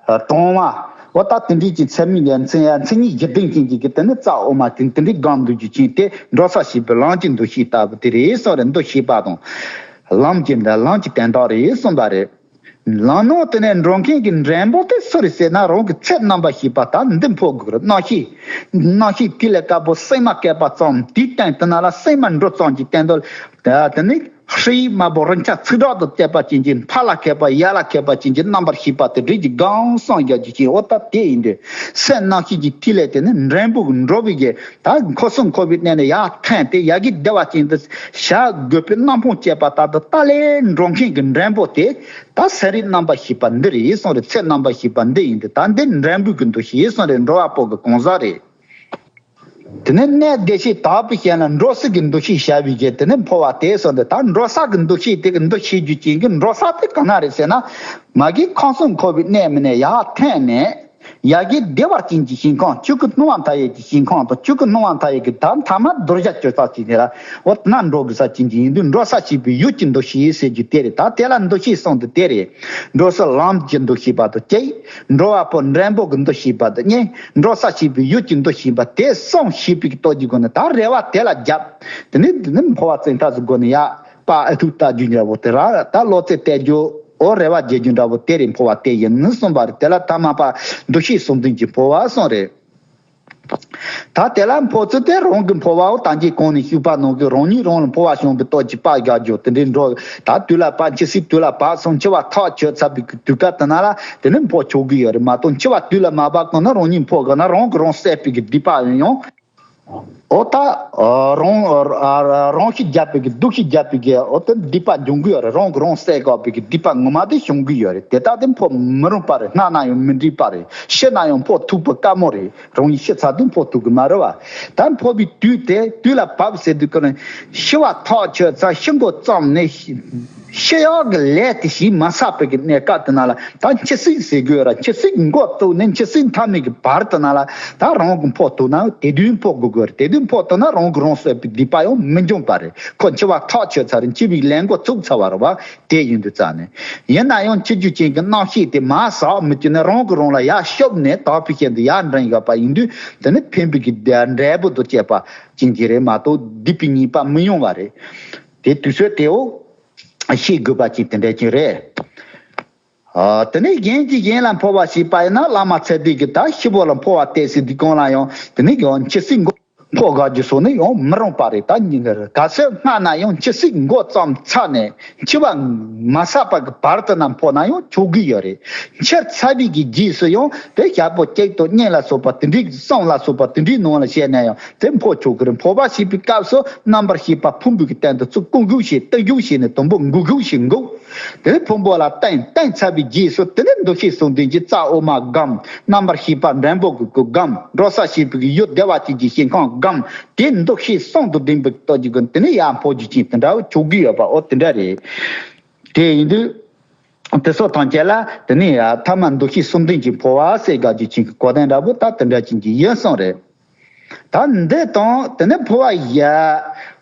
དྲང་བ། འོ་ད་དེ་འདྲའི་ཅིག་མཚན་མི་ལ་མཚན་མཚན་ཉིད་བཞི་ལྡན་ཅན་གྱི་གི་དེ་ནི་རྩ་དབུ་མ་དེ་དེ་འདྲའི་སྒང་འདུ་རྒྱུ་ཅན་དེ་འགྲོ་ས་ཞེས་པའི་ལམ་གྱི་འདུ་ཤེས་ལྟ་བུ་དེ་རེད་གསུངས་རེད། འདུ་ཤེས་པ་དང་ལམ་གྱི་འདྲ་ལམ་གྱི་དོན་དག་རེད་གསུངས་པ་རེད། ལམ་ནང་དེ་ནས་འགྲོ་མཁན་གྱི་འབྲས་བུ་དེ་སུ་རེད་ཟེར་ན། རང་གི་ཚེ་རྣམ་པར་ཤེས་པ་ད་འདི་འཕོ་དགོས་རེད། རྣམ་ཤེས། རྣམ་ཤེས་ཐིག་ལེ་དཀར་པོ་སྲན་མ་བསྐལ་པ་ཙམ་དེའི་སྟེང་དེ་ན་ལ་སྲན་མ་འབྲུ་ཙམ་གྱི་སྟེང་དུ་དེ་ནི་ཧྲཱིཿདམར་པོ་རིང་ཆ་ཚིག་གྲོགས་དང་བཅས་པ་ཅན་གྱི་ཕ་ལ་མཁས་པ་ཡ་ལ་མཁས་པ་ཅན་གྱི་རྣམ་པར་ཤེས་པ་དེ་རིགས་ཀྱི་སྒང་གསུམ་རྒྱག་རྒྱུ་ཅན། འོ་ད་དེ་ཡིན་དུས་སེམས་རྣམ་ཤེས་ཀྱི་ཐིག་ལེ་དེ་ནི་འབྲས་བུ་གི་འགྲོ་བའི་གི་ད་འཁོར་གསུམ་འཁོར་བའི་གནས་ནས་ཡར་འཐོན་ཏེ་ཡ་གི་བདེ་བ་ཅན་དུ་བཞག་དགོས་པའི་རྣམ་སྤངས་བཅས་པ་ལྟར་དུ་ད་ལས་འགྲོ་མཁན་གྱི་འབྲས་བུ་དེ་ད་སེམས་རིག་རྣམ་པར་ཤེས་པ་འདི་རེད་གསུངས་རེད། ཚེ་རྣམ་པར་ཤེས་པ་འདི་ཡིན་དུས་ད་འདི་འབྲས་བུ་གི་འདུ་ཤེས་གསུངས་རེད། འགྲོ་བ་པོ་གི་གང་ཟག་རེད། དེ་ནས་གནས་བདེ་གཤེགས་དག་པའི་ཞིང་ལ་འགྲོ་ས་གི་འདུ་ཤེས་བྱ་བའི་རྗེས་དེ་ནས་འཕོ་བ་དེ་སོགས་འདི་ད་འགྲོ་ས་གི་འདུ་ཤེས་དེ་གི་འདུ་ཤེས་རྒྱུ་ཅན་གྱི་འགྲོ་ས་དེ་ག་ན་རེད་ཟེར་ན། མ་གི་ཁམས་གསུམ་འཁོར་བའི་གནས་མི་ནས་ཡར་འཐོན་ནས་ཡ་གི་བདེ་བ་ཅན་གྱི་ཞིང་ཁམས་ཆོས་སྐུ་སྣང་བ་མཐའ་ཡས་ཀྱི་ཞིང་ཁམས་དང་ཆོས་སྐུ་སྣང་བ་མཐའ་ཡས་ཀྱི་ད་མཐའ་མ་གདུལ་བྱ་སྤྱོད་ས་ཅིག་ནས་ལ་འོ་ན་འགྲོ་དགོས་ས་ཅན་གྱི་ཡིན་དུས་འགྲོ་ས་ཞེས་པའི་ཡུལ་གྱི་འདུ་ཤེས་ཟེར་རྒྱུ་དེ་རེད། ད་དེ་ལ་འདུ་ཤེས་གསུམ་དུ་དེ་རེད། འགྲོ་ས་ལམ་གྱི་འདུ་ཤེས་པ་དང་གཅིག་འགྲོ་བ་པོ་འབྲས་བུ་གི་འདུ་ཤེས་པ་དང་གཉིས། འགྲོ་ས་ཞེས་པའི་ཡུལ་གྱི་འདུ་ཤེས་པ་དེ་གསུམ་ཤེས་པའི་སྟོབས་ཀྱི་སྒོ་ནས་ད་རེ་བ་དེ་ལ་བརྒྱབ། དེ་ནས་དེ་ནས་འཕོ་བ་བཙན་ཐབས་སུ་སྒོ་ནས་ཡ་པ་ཨ་ཐུག་ལྟ་རྒྱུ་འདྲ་བོ་དེ་ར་ད་བློ་རྩེ་གཏད་རྒྱུ་འོ་རེ་བ་བརྒྱབ་རྒྱུ་འདྲ་བོ་དེ་རེད། འཕོ་བ་དེ་ཡིན་གསུངས་པ་རེད། དེ་ལ་ཐ་མ་པ་འདུ་ཤེས་གསུམ་ལྡན་གྱི་འཕོ་བ་གསུངས་རེད། ད་དེ་ལ་འཕོ་ཚུལ་དེ་རང་གི་འཕོ་བའོ། ད་གིན་གོང་ནས་ཞུས་པ་ནང་གི་རང་ཉིད་རང་ལ་འཕོ་བ་བྱུང་བའི་སྟོབས་ཀྱིས་པ་རྒྱག་རྒྱུ་དེ་འདྲའི་འགྲོ། ད་དུས་ལ་བབ་འཆི་སྲིད་དུས་ལ་བབ་སོང་འཆི་བ་ཐག་ཆོད་ཚར་བའི་དུས་སྐབས་དེ་ན་ལ་དེ་ནི་འཕོ་ཆོག་གི་ཡོད་རེད་མ་གཏོགས། འཆི་བ་དུས་ལ་མ་བབ་གོང་ན་རང་ཉིད་འཕོ་དགོས་ན་རང་གིས་རང་བསད་པའི་གི་སྡིག་པ་ཡང་ཡང་། འོ་ད་རང་རང་ཤི་རྒྱབ་པའི་གི་སྡུག་ཤི་རྒྱབ་པའི་གི་འོ་ད་སྡིག་པ་འབྱུང་གི་ཡོད་རེད། རང་གིས་རང་བསད་དགོས་པའི་གི་སྡིག་པ་ངོ་མ་དེ་བྱུང་གི་ཡོད་རེད། དེ་དག་དེ་འཕོ་མི་རུང་པ་རེད། སྔ་ན་ཡང་མི་འགྲིག་པ་རེད། ཤི་ན་ཡང་འཕོ་ཐུབ་པ་དཀའ་མོ་རེད། རང་ཉིད་ཤི་ཚར་དུས་འཕོ་ཐུབ་གི་མ་རེད་བ། ད་འཕོ་བའི་དུས་དེ་དུས་ལ་བབ་ཟེར་དུས་ཀ་ནས་ཤི་བ་ཐག་ཆོད་ཚར་ཤི་འགོ་བརྩམས་ནས་ཤི་ཡག་གི་ལས་དེ་བྱེད་མ་ཚར་བའི་གི་གནས་སྐབས་དེ་ན་ལ་ད་འཆི་སྲིད་ཟེར་དགོས་ར། འཆི་སྲིད་འགོ་བཙུགས་ནས་འཆི་སྲིད་མཐའ་མའི་གི་བར་དེ་ན་ལ་ད་རང་གི་འཕོ་ཐུབ་ན་དེ་དུས་འཕོ་དགོས་དགོས་རེད། དེ་དུས་འཕོ་ཐུབ་ན་རང་གི་རང་བསད་པའི་སྡིག་པ་ཡང་མི་འབྱུང་བ་རེད། ཁོ་འཆི་བ་ཐག་ཆོད་ཚར་རེད། འཆི་བའི་ལས་འགོ་བཙུགས་ཚར་བ་རེད་བ། དེ་ཡིན་དུས་ཙང་ནས། ཡིན་ན་ཡང་འཆི་རྒྱུ་ཅན་གྱི་རྣམ་ཤེས་དེ་མར་ཟག་མི་བཅུག་ནས་རང་གིས་རང་ལ་ཡར་ཤོབ་ནས་དག་པའི་ཞིང་དུ་ཡར་འདྲེན་ཡོད་པ་ཡིན་དུས་དེ་ནི་ཕན་པའི་གི་འབྲས་བུ་དང་བཅས་པ་ཅན་གྱི་རེད་མ་གཏོགས་སྡིག་པའི་ཉེས་པ་མི་ཡོང་བ་རེད། དེ་དུས་ཚོད་དེའོ་ཤེས་དགོས་པ་ཅིག་དེ་འདྲ་ཅིག་རེད། ཨ་དེ་ནས་གཞན་གྱིས་གཞན་ལ་འཕོ་བ་བྱེད་པ་ཡིན་ན་བླ་མ་ཚད་ལྡན་གྱིས་ད་ཤི་བོ་ལ་འཕོ་བ་སྟེར་ཟེར་དུས་གང་ལ་ཡང་དེ་ནི་ཡང་འཆི་སྲིད་འགོ་འཕོ་དགའ་རྒྱུ་སོགས་ནི་ཡང་མི་རུང་པ་རེད། ད་ཉིན་ག་སོས་སྔ་ན་ཡང་འཆི་སྲིད་མགོ་བརྩམས་ཚར་ནས་འཆི་བ་མ་ཟད་པ་གི་བར་དུ་ན་འཕོ་ན་ཡང་ཆོག་གི་ཡོད་རེད། འཆི་ཚར་བའི་གི་རྗེས་སུ་ཡང་དེ་ཞག་པོ་གཅིག་དང་གཉིས་ལ་སོགས་པ་དེ་འདྲའི་གསུམ་ལ་སོགས་པ་དེ་འདྲའི་ནང་ལ་བཤད་ན་ཡང་དེ་འཕོ་ཆོག་གི་རེད། འཕོ་བ་བྱེད་པའི་སྐབས་སུ་རྣམ་པར་ཤེས་པ་ཕུང་པོའི་གི་སྟེང་དུ་ཚུར་བཀུག་གཞུག་བྱས་བཏུད་གཞུག་བྱས་ནས་དུམ་བུ་འགུག་གཞུག་བྱས་འགུག་དེ་ནས་ཕུང་པོ་ལ་བརྟེན། བརྟེན་ཚར་བའི་རྗེས་སུ་དེ་ནས་འདུ་ཤེས་གསུམ་ལྡན་གྱི་རྩ་དབུ་མ་སྒོམ། རྣམ་པར་ཤེས་པ་འགྲེང་བུ་གི་སྐུ་སྒོམ། འགྲོ་ས་ཤེས་པའི་ཡུལ་བདེ་བ་ཅན་གྱི་ཞིང་ཁམས་སྒོམ། དེ་འདུ་ཤེས་གསུམ་དུ་ལྡན་པའི་སྟོབས་ཀྱིས་དེ་ནས་ཡར་འཕོ་རྒྱུ་ཅན་དེ་འདྲ་བོ་ཆོག་གི་ཡོད་པ། འོ་དེ་འདྲ་རེད། དེ་ཡིན་དུས་དེ་སོགས་ཐམས་ཅད་ལ་དེ་ནས་ཡར་ཐ་མ་འདུ་ཤེས་གསུམ་ལྡན་གྱི་འཕོ་བ་ཟེར་དགའ་རྒྱུ་ཅན་གྱི་གོ་དོན་འདྲ་བོ་ད་དེ་འདྲ་ཅན་གྱི་ཡིན་གསུངས་རེད། ད་འདི་དང་དེ་ནས་འཕོ་བ་ཡ།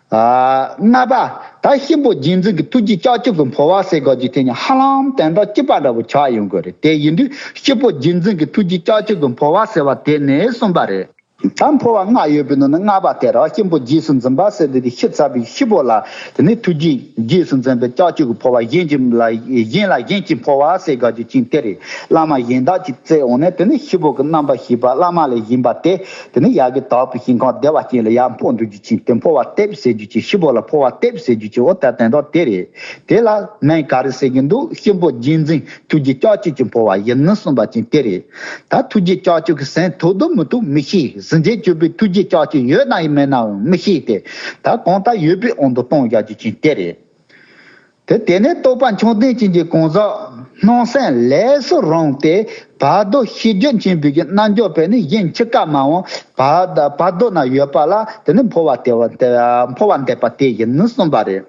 ལྔ་པ། ད་གཤིན་པོ་རྗེས་འཛིན་གྱི་ཐུགས་རྗེ་ལྕགས་ཀྱུ་གི་འཕོ་བ་ཟེར་དགོས་ཀྱི་དེ་ནི་ཧ་ལམ་དོན་དག་གཅིག་པ་འདྲ་བོ་ཆགས་ཡོང་གི་རེད། དེ་ཡིན་དུས་གཤིན་པོ་རྗེས་འཛིན་གྱི་ཐུགས་རྗེ་ལྕགས་ཀྱུ་གི་འཕོ་བ་ཟེར་བ་དེ་ནི་གསུམ་པ་རེད། ད་འཕོ་བ་ལྔ་ཡོད་པའི་ནང་ནས་ལྔ་པ་དེ་རང་གཤིན་པོ་རྗེས་སུ་འཛིན་པ་ཟེར་དེ་དེ་ཤི་ཚར་བའི་གཤིན་པོ་ལ་དེ་ནི་ཐུགས་རྗེ་རྗེས་སུ་འཛིན་པའི་ལྕགས་ཀྱུ་གི་འཕོ་བ་གཞན་གྱི་ལ་གཞན་ལ་གཞན་གྱི་འཕོ་བ་ཟེར་དགོས་ཀྱི་ཅིང་དེ་རེད། བླ་མ་གཞན་དག་ཅིག་བཙལ་འོང་ནས་དེ་ནི་གཤིན་པོ་གི་རྣམ་པར་ཤེས་པ་བླ་མ་ལས་གཞན་པ་དེ་དེ་ནི་ཡ་གི་དག་པའི་ཞིང་ཁམས་བདེ་བ་ཅན་ལ་ཡར་འཕོ་འགྲོ་རྒྱུ་ཅན་དེ་འཕོ་བ་ལྟེབ་ཟེར་རྒྱུ་ཅན་གཤིན་པོ་ལ་འཕོ་བ་ལྟེབ་ཟེར་རྒྱུ་ཅན་འོ་ད་དོན་དག་དེ་རེད། དེ་ལ་མིང་ག་རེ་ཟེར་གྱི་འདུག་གཤིན་པོ་རྗེས་འཛིན་ཐུགས་རྗེ་ལྕགས་ཀྱུ་གི་འཕོ་བ་ཡིན་ནི་གསུངས་པ་ཅན་དེ་རེད། ད་ཐུགས་རྗེ་ལྕགས་ཀྱུ་གི་སེམས་ཐུབ་དང་མི་ཐུབ་མི་ཤེས། གཟི་འཛིན་གྱུར་པའི་ཐུགས་རྗེ་ལྕགས་ཀྱུ་ཡོད་ན་ཡང་མེད་ནའང་མི་ཤེས་ཏེ། ད་གང་ལྟར་ཡོད་པའི་དབང་དུ་གཏོང་བཞག་རྒྱུ་ཅན་དེ་རེད། དེ་དེ་ནས་རྟོགས་པ་མཆོག་ལྡན་ཅན་གྱི་གང་ཟག་སྣང་སེམས་ལས་སུ་རུང་སྟེ། བར་དོ་ཤེས་རྒྱུད་ཆེན་པོའི་གི་རྣལ་འབྱོར་པས་ནི་གཞན་འཆི་ཀ་མ་འོངས་བར་བར་དོ་ན་ཡོད་པ་ལ་དེ་ནི་འཕོ་བ་དེ་བ་དེ་འཕོ་བ་འདེབས་པ་དེ་ཡིན་ནི་གསུངས་པ་རེད།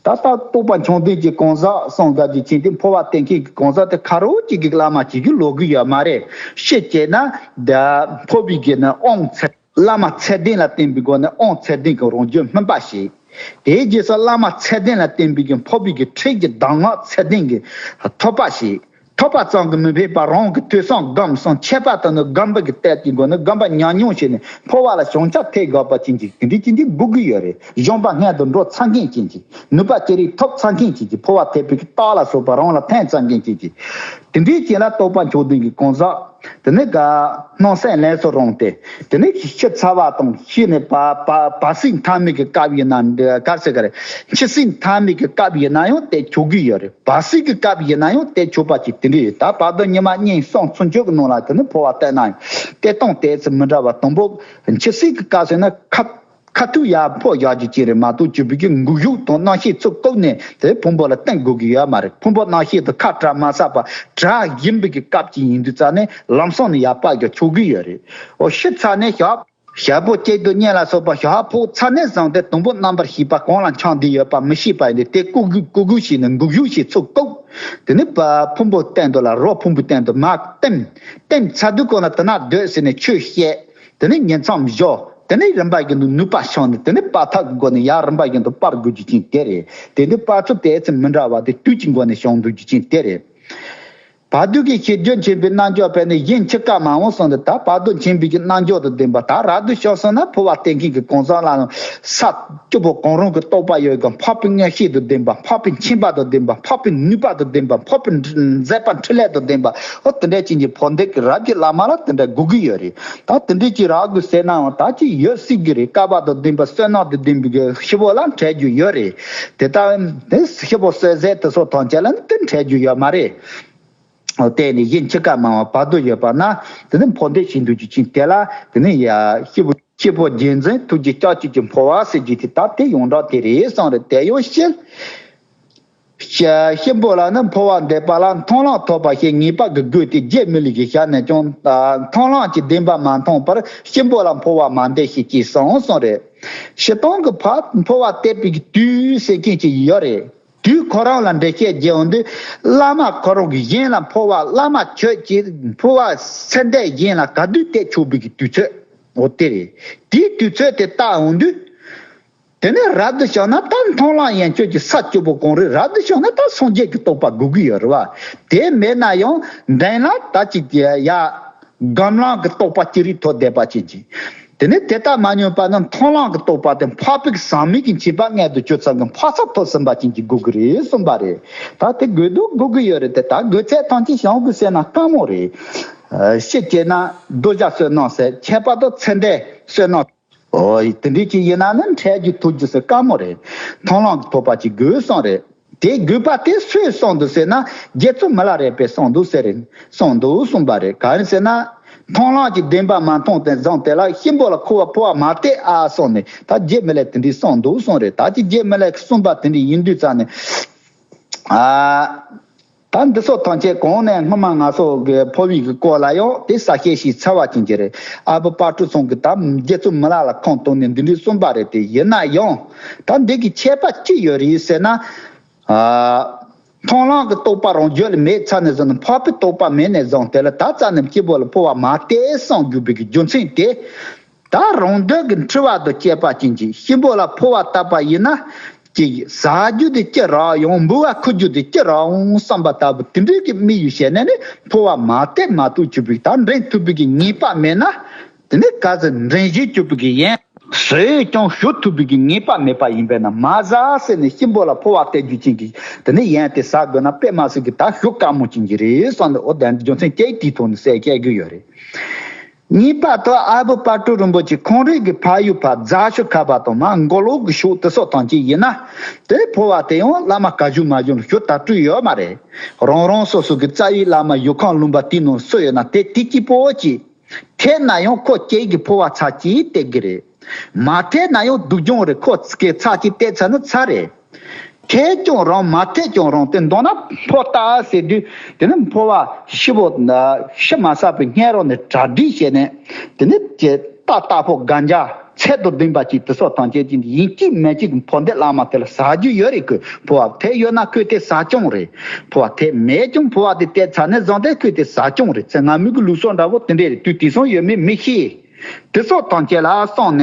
ད་ལྟ་རྟོགས་པ་མཆོག་ལྡན་གྱི་གང་ཟག་གསུངས་དགའ་རྒྱུ་ཅན་དེ་འཕོ་བ་བསྟེན་མཁན་གྱི་གང་ཟག་དེ་ཁ་རོག་གཅིག་གི་བླ་མ་གཅིག་གི་ལོག་གི་ཡོད་མ་རེད། ཤི་བྱས་ན་འཕོ་བའི་གི་ནི་དབང་ཚད། བླ་མ་ཚད་ལྡན་ལ་བརྟེན་པའི་སྒོ་ནས་དབང་ཚད་ལྡན་གྱི་རང་རྒྱུད་སྨིན་པ་ཞིག་དེའི་རྗེས་སུ་བླ་མ་ཚད་ལྡན་ལ་བརྟེན་པའི་གི་འཕོ་བའི་གི་ཁྲིད་ཀྱི་གདམས་ངག་ཚད་ལྡན་གྱི་ཐོབ་པ་ཞིག་ཐོབ་པ་ཙམ་གྱིས་མི་ཕན་པར་རང་གི་ཐོས་བསམ་སྒོམ་གསུམ་ཁྱད་པར་དུ་ནི་སྒོམ་པ་གི་གཏད་ཀྱི་སྒོ་ནས་སྒོམ་པ་ཉམས་མྱོང་བྱས་ནས་འཕོ་བ་ལ་བྱང་ཆུབ་ཐེག་དགོས་པ་ཅན་གྱི་དེ་འདྲའི་ཅན་གྱི་དགོས་ཀྱི་ཡོད་རེད། གཞོན་པ་སྔོན་དུ་འགྲོ་ཚར་མཁན་ཅན་གྱི་ནུས་པ་ཅི་རིགས་ཐོབ་ཚར་མཁན་ཅན་གྱི་འཕོ་བ་ཐེབས་པའི་གི་རྟགས་ལ་སོགས་པ་རང་ལ་ཐོན་ཚར་མཁན་ཅན་གྱི་དེ་འདྲའི་ཅན་ལ་རྟོགས་པ་མཆོག་ལྡན་གྱི་གང་ཟག་དེ་ནས་ག་སྣང་སེམས་ལས་སུ་རུང་སྟེ། དེ་ནས་ཤི་ཚར་བ་དང་ཤི་ནས་བ་བ་བ་སྲིད་མཐའ་མའི་གི་སྐབས་ཡིན་ན་འདི་གར་ཟེར་ག་རེ། འཆི་སྲིད་མཐའ་མའི་གི་སྐབས་ཡིན་ན་ཡང་དེ་ཆོག་གི་ཡོད་རེད། བ་སྲིད་ཀྱི་སྐབས་ཡིན་ན་ཡང་དེ་ཆོག་པ་ཅིག་དེ་འདྲ་ཡོད། ད་བར་དོ་ཉི་མ་གཉིས་གསུམ་ཚུན་ཆོད་ཀྱི་ནང་ལ་དེ་ནི་འཕོ་བ་བསྟན་ན་ཡང་དེ་སྟོང་དེ་ཚོ་མི་འདྲ་བ་དང་པོ་འཆི་སྲིད་ཀྱི་སྐབས་ཟེར་ན་ཁ་ཁ་ཐུག་ཡར་འཕོ་བཞག་རྒྱུ་ཅིག་རེད་མ་གཏོགས་བཅུ་པའི་གི་འགུག་གཞུག་དང་རྣམ་ཤེས་ཚུར་བཀུག་ནས་དེ་ཕུང་པོ་ལ་བརྟེན་དགོས་ཀྱི་ཡོད་མ་རེད། ཕུང་པོ་རྣམ་ཤེས་དང་ཁ་བྲལ་མ་ཟད་པ་བྲལ་བཞིན་པའི་གི་སྐབས་ཅིག་ཡིན་དུས་ཙང་ནས་ལམ་སང་ནས་ཡར་སྤར་རྒྱུ་ཆོག་གི་ཡོད་རེད། འོ་ཤི་ཚར་ནས་ཞག་ཞག་པོ་གཅིག་དང་གཉིས་ལ་སོགས་པ་ཞག་ཕོག་ཚར་ནས་བཟུང་སྟེ་དང་པོ་རྣམ་པར་ཤེས་པ་གང་ལ་འཆང་བསྡད་ཡོད་པ་མི་ཤེས་པ་ཡིན་ཏེ་དེ་བཀུག་གུག་བཀུག་གུག་བྱས་ནས་འགུག་གཞུག་བྱས་ཚུར་བཀུག་དེ་ནས་ཕུང་པོའི་སྟེང་དུ་ལ་རོ་ཕུང་པོའི་སྟེང་དུ་མར་བསྟིམ། བསྟིམ་ཚར་དུས་གོང་ལ་དེ་ན་སྡོད་ཟེར་ནས་ཆོས་བཤད། དེ་ནས་ཉིང་མཚམས་བཞག་དེ་ནས་རིམ་པ་བཞིན་དུ་ནུས་པ་བྱུང་ནས་དེ་ནས་སྤར་ཐབས་ཀྱི་སྒོ་ནས་ཡར་རིམ་པ་བཞིན་དུ་སྤར་དགོས་རྒྱུ་ཅན་དེ་རེད། དེ་ནས་སྤར་ཚུལ་དེ་ཚོ་མི་འདྲ་བ་དེ་དུས་ཀྱི་སྒོ་ནས་བྱུང་འདུག་རྒྱུ་ཅན་དེ་རེད། བར་དོ་གི་ཤེས་རྒྱུད་ཆེན་པོའི་རྣལ་འབྱོར་པས་ནི་གཞན་འཆི་ཀ་མ་འོངས་གསུངས་ཏེ། ད་བར་དོ་ཆེན་པོའི་གི་རྣལ་འབྱོར་དང་ལྡན་པ་ད་རབ་ཏུ་བྱུང་སོང་ན་འཕོ་བ་བསྟེན་མཁན་གྱི་གང་ཟག་ལ་ས་སྐྱོ་པོ་གང་རུང་གི་རྟོགས་པ་ཡོད་ཀྱང་འཕགས་པའི་མངོན་ཤེས་དང་ལྡན་པ་འཕགས་པའི་མཁྱེན་པ་དང་ལྡན་པ་འཕགས་པའི་ནུས་པ་དང་ལྡན་པ་འཕགས་པའི་མཛད་པ་འཕྲིན་ལས་དང་ལྡན་པ་ཨོ་དེ་འདྲ་ཅན་གྱི་འཕོ་འདེབས་ཀྱི་རབ་ཀྱི་བླ་མ་ལ་དེ་འདྲ་དགོས་ཀྱི་ཡོད་རེད། ད་དེ་འདྲ་ཅིག་རག་དགོས་ཟེར་ནའང་ད་ཅིག་ཡོད་སྲིད་ཀྱི་རེད། བསྐལ་པ་དང་ལྡན་པ་བསོད་ནམས་དང་ལྡན་པའི་གི་ཤི་བོ་ལ་འཕྲད་རྒྱུ་ཡོད་རེད། དེ་ལྟ་དེ་ཤི་བོ་བསོད་ཟད་དེ་སོགས་ཐམས་ཅད་ལ་ནི་དེ་འཕྲད་རྒྱུ་ཡོད་མ་རེད། དེ་ནི་གཞན་འཆི་ཀ་མ་འོངས་བར་དོ་ཡོད་པ་ན་དེ་ནི་འཕོ་འདེབས་བྱེད་འདུག་རྒྱུ་ཅན་དེ་ལ་དེ་ནི་ཡ་སྐྱེས་བུ་སྐྱེས་བུ་རྗེས་འཛིན་ཐུགས་རྗེ་ལྕགས་ཀྱུ་གི་འཕོ་བ་ཟེར་རྒྱུ་དེ་ད་དེ་ཡོངས་གྲགས་དེ་རེད་གསུངས་རེད། དེ་ཡང་ཤི་ཤི་གཤིན་པོ་ལ་ནི་འཕོ་བ་འདེབས་པ་ལ་མཐོང་ལམ་ཐོབ་པ་ཞེས་ངེས་པ་གི་དགོས་ཏེ་རྗེ་མི་ལུས་ཀྱི་ཞལ་ནས་ཀྱང་མཐོང་ལམ་གྱི་བདེན་པ་མ་མཐོང་བར་གཤིན་པོ་ལ་འཕོ་བ་མ་འདེབས་ཤིག་ཅེས་གསུངས་གསུངས་རེད། སྤྱིར་བཏང་གི་ཕར་འཕོ་བ་འདེབས་པའི་དུས་ཟེར་མཁན་ཅིག་ཡོད་རེད། དུས་ཁོ་རང་ལ་འགྲེལ་བཤད་རྒྱག་འོང་དུས་བླ་མ་ཁོ་རང་གི་གཞན་ལ་འཕོ་བ་བླ་མ་ཁྱོད་ཀྱིས་འཕོ་བ་ཚེ་འདས་གཞན་ལ་ག་དུས་སྟེར་ཆོག་པའི་གི་དུས་ཚོད་འོ་དེ་རེད། དེའི་དུས་ཚོད་དེ་བལྟ་འོང་དུས་དེ་ནས་རབ་ཏུ་བྱུང་ན་ད་མཐོང་ལམ་ཡན་ཆོད་ཀྱི་ས་བཅུ་པོ་གང་རེད། རབ་ཏུ་བྱུང་ན་ད་སངས་རྒྱས་ཀྱི་རྟོགས་པ་དགོས་ཀྱི་ཡོད་རེད་བ། དེ་མེད་ན་ཡང་འདྲེན་ལ་ད་ཅིག་ཡ། སྒོམ་ལམ་གྱི་རྟོགས་པ་ཅི་རིགས་ཐོབ་བསྡད་པ་ཅན་གྱི། དེ་ནས་དེ་ལྟར་མ་ཉམས་པ་ནི་མཐོང་ལམ་གྱི་རྟོགས་པ་དེ་འཕགས་པའི་ཟག་མེད་ཀྱི་མཆེད་པ་མངལ་དུ་གྱུར་ཙམ་གྱི་འཕགས་ས་ཐོབ་ཟིན་པ་ཅན་གྱི་དགོས་ཀྱི་རེད་གསུངས་པ་རེད། ད་དེ་དགོས་འདུག་དགོས་ཀྱི་ཡོད་རེད་དེ་ད་དགོས་ཚད་ཐམས་ཅད་བྱུང་དགོས་ཟེར་ན་དཀའ་མོ་རེད། ཨ་ཤི་བྱས་ན་གདུལ་བྱ་བསོད་ནམས་ཟེར་ཁྱད་པར་དུ་ཚེ་འདས་བསོད་ནམས། ཨོ་ཡ། དེ་འདྲའི་ཅིག་ཡིན་ན་ནི་འཕྲལ་རྒྱུ་ཐུག་རྒྱུ་ཟེར་དཀའ་མོ་རེད། མཐོང་ལམ་གྱི་ཐོབ་པ་ཅིག་དགོས་བསམ་རེད། དེ་དགོས་པ་དེ་སུས་གསུངས་འདུག་ཟེར་ན། རྗེ་བཙུན་མི་ལ་རས་པས་གསུངས་འདུག་ཟེར་རེད། གསུངས་འདུག་གསུངས་པ་རེད། གང་ཡིན་ཟེར་ན། མཐོང་ལམ་གྱི་བདེན་པ་མ་མཐོང་དེ་བཟང་དེ་ལ་གཤིན་པོ་ལ་འཕོ་བ་འཕོ་བ་མ་སྟེར་ཨ་གསུངས་ནས། ད་རྗེ་མི་ལས་དེ་འདྲའི་གསུངས་འདུག་གསུངས་རེད། ད་ཅི་རྗེ་མི་ལས་གསུངས་པ་དེ་འདྲའི་ཡིན་དུས་ཙང་ནས། ཨ། ད་འདི་ཚོ་ཐམས་ཅད་གོང་ནས་སྔོན་མ་ང་ཚོ་གི་འཕོ་བའི་གི་སྐོར་ལ་ཡང་དེ་གསལ་བཤད་ཞིག་ཚར་བ་ཅན་གྱི་རེད། ཨ་བུ་དཔལ་སྤྲུལ་ཚང་གི་ད་རྗེ་བཙུན་མི་ལ་ལ་ཁོང་དོན་ནས་འདི་འདྲའི་གསུངས་པ་རེད། དེ་ཡིན་ན་ཡང་ད་འདི་གི་ཁྱད་པར་ཅི་ཡོད་རེད་ཟེར་ན། ཨ། མཐོང་ལམ་གྱི་རྟོགས་པ་རང་རྒྱུད་ལ་མེད་ཚར་ནས་བཟུང་ནས། འཕགས་པའི་རྟོགས་པ་མེད་ནས་བཟུང་དེ་ལ་ད་རྩ་ནས་གཤིན་པོ་ལ་འཕོ་བ་མ་སྟེར་གསུངས་དགོས་པའི་གི་རྒྱུ་མཚན་དེ། ད་རང་འདོད་ཀྱི་འཁྲུལ་བ་དང་བཅས་པ་ཅན་གྱིས་གཤིན་པོ་ལ་འཕོ་བ་བཏབ་པ་ཡིན་ན། ཅིག་ཟ་རྒྱུ་དེ་ཅི་རག་ཡོང་། འབུལ་བ་འཁུར་རྒྱུ་དེ་ཅི་རག་འོང་བསམ་པ་ལྟ་བུ་དེ་འདྲའི་གི་དམིགས་ཡུལ་བྱས་ནས་ནི་འཕོ་བ་མ་སྟེར་མ་ཐུབ་བཅུག་པའི། ད་འདྲེན་ཐུབ་པའི་གི་ངེས་པ་མེད་ན། དེ་ནི་ག་ཚོད་འདྲེན་བྱེད་བཅུག་པའི་གི་ཡན། སུས་ཀྱང་ཞུ་ཐུབ་པའི་གི་ངེས་པ་མེད་པ་ཡིན་པས་ན། མ་ཟ་ཟེར་ནས་གཤིན་པོ་ལ་འཕོ་བ་སྟེར་རྒྱུ་ཅན་གྱི་དེ་ནི་ཡན་དེ་ཟ་དགོས་ན་དཔེ་མ་སྲིད་གི་ད་ཞུ་དཀའ་མོ་ཅན་གྱི་རེད་བསམ་ནས། འོ་དེ་རྒྱུ་མཚན་ཅིག་དེའི་ཐོག་ནས་གསལ་བཤད་རྒྱུ་ཡོད་རེད། གཉིས་པ་དུ་ཨ་བུ་དཔལ་སྤྲུལ་རིན་པོ་ཆེ་ཁོང་རང་གི་ཕ་ཡུལ་ཕ་རྫ་ཤུ་ཁ་པ་དང་མ་མགོ་ལོག་གི་ཕྱོགས་དེ་སོགས་ཐམས་ཅད་ཡིན་ན། དེ་འཕོ་བ་དེ་ཡང་བླ་མ་ག་བཞུགས་མ་བཞུགས་ལ་ཞུ་ད་སྤྲོད་ཡོད་མ་རེད། རང་རང་སོ་སོ་གི་རྩ་བའི་བླ་མ་ཡུལ་ཁམས་ལུང་པ་དེའི་ནང་སུ་ཡོད་ན་དེ་དེ་གཅིག་པོ་ཅིག་ཐེབས་ན་ཡང་ཁོ་སྐྱེ་གི་འཕོ་བ་ཚར་གཅིག་སྟེར་གི་རེད། མ་ཐེབས་ན་ཡང་སྡུག་སྦྱོང་རེད། ཁོ་སྐྱེ་ཚར་གཅིག་སྟེར་ཚར་ན་ཚར་རེད། ཐེབས་ཀྱང་རུང་མ་ཐེབས་ཀྱང་རུང་དེ་མདོར་ན་འཕོ་ལྟ་ཟེར་དུས་དེ་ནི་འཕོ་བ་ཤི་བོ་ཤི་མ་ཟ་བའི་སྔས་རོ་ནས་གྲ་སྒྲིག་བྱས་ནས། དེ་ནི་ཀྱེ་རྟ་རྟ་ཕོ་གན་རྒྱ་ཚད་དང་ལྡན་པ་ཅིག་དེ་སོགས་ཐམས་ཅད་ཀྱི་ཡིན་གཅིག་མིན་གཅིག་འཕོ་འདི་བླ་མ་དེ་ལ་ཟ་རྒྱུ་ཡོད་རེད། ཁོས་འཕོ་བ་ཐེབས་ཡོད་ན་ཁོས་དེ་ཟ་སྐྱོང་རེད། འཕོ་བ་ཐེབས་མེད་ཀྱང་འཕོ་བ་དེ་སྟེར་ཚར་ནས་བཟུང་སྟེ་ཁོས་དེ་ཟ་སྐྱོང་རེད། ཚེ་སྔ་མོའི་གི་ལུགས་སྲོལ་འདྲ་བོ་དེ་འདྲས་རེད། དུས་དེང་སང་ཡོད་མེད་མི་ཤེས། དེ་སོགས་ཐམས་ཅད་ལ་སོང་ནས།